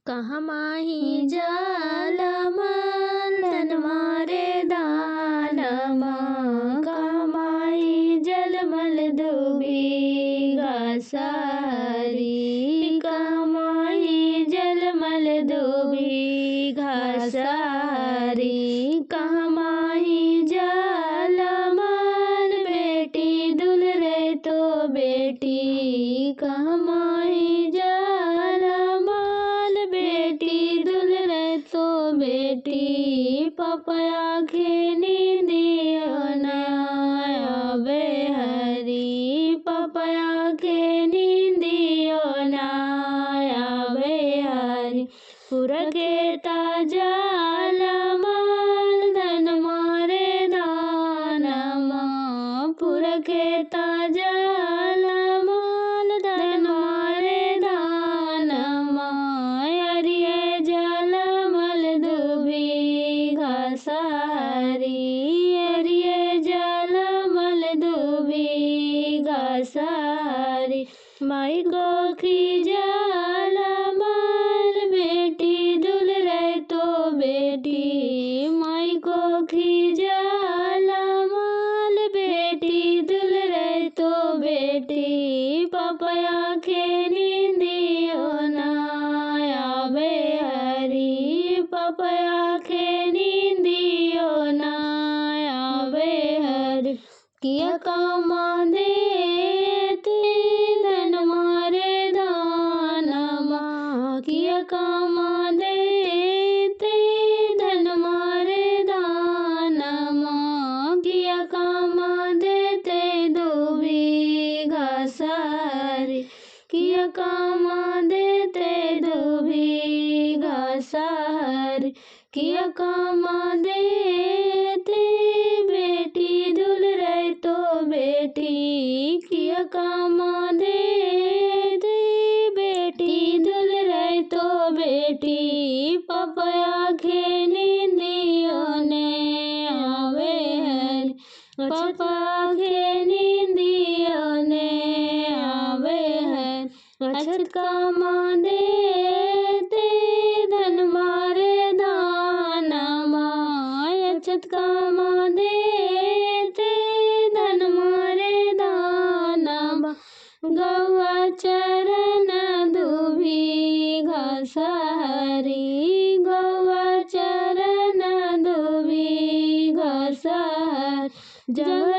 कहमाही जलमल धन मारे दानमा, कहमाही जलमल दुबी घासारी, कहमाही जलमल दुबी घासारी, कहमाही जलमल बेटी दुलरे तो बेटी, कहमाही जलमल बेटी दुलरे तो बेटी, पपया के नींदियो न आवे हरी, पपया के नींदियो न आवे हरी, पुरके जलमल धन मारे दानमा, पुरके जलमल धन मारे दानमा, हरिये जलमल दुबी घासारी, हरिये जलमल दुबी घासारी, माई गोखी जलमल बेटी दुलरे तो बेटी, माई कोखी जलमल बेटी दुलरे तो बेटी, पपया के नींदियो न आवे हरी, पपया के नींदियो न आवे हरी, किया कामा देते धन मारे दानमा, किया कामा देते धन मारे दानमा, किया कामा देते दुबी घासारी, किया कामा देते दुबी घासारी, किया कामा देते बेटी दुलरे तो बेटी, किया कामा देते बेटी दुलरे तो बेटी, पपया के नींदियो ने आवे हरी, पपा के नींदियो ने आवे हरी, अछत कामा देते धन मारे दानमा, अछत कामा देते धन मारे दानमा, गौआ चरण दुबी घासारी, गौआ चरण दुबी घासारी, जंगल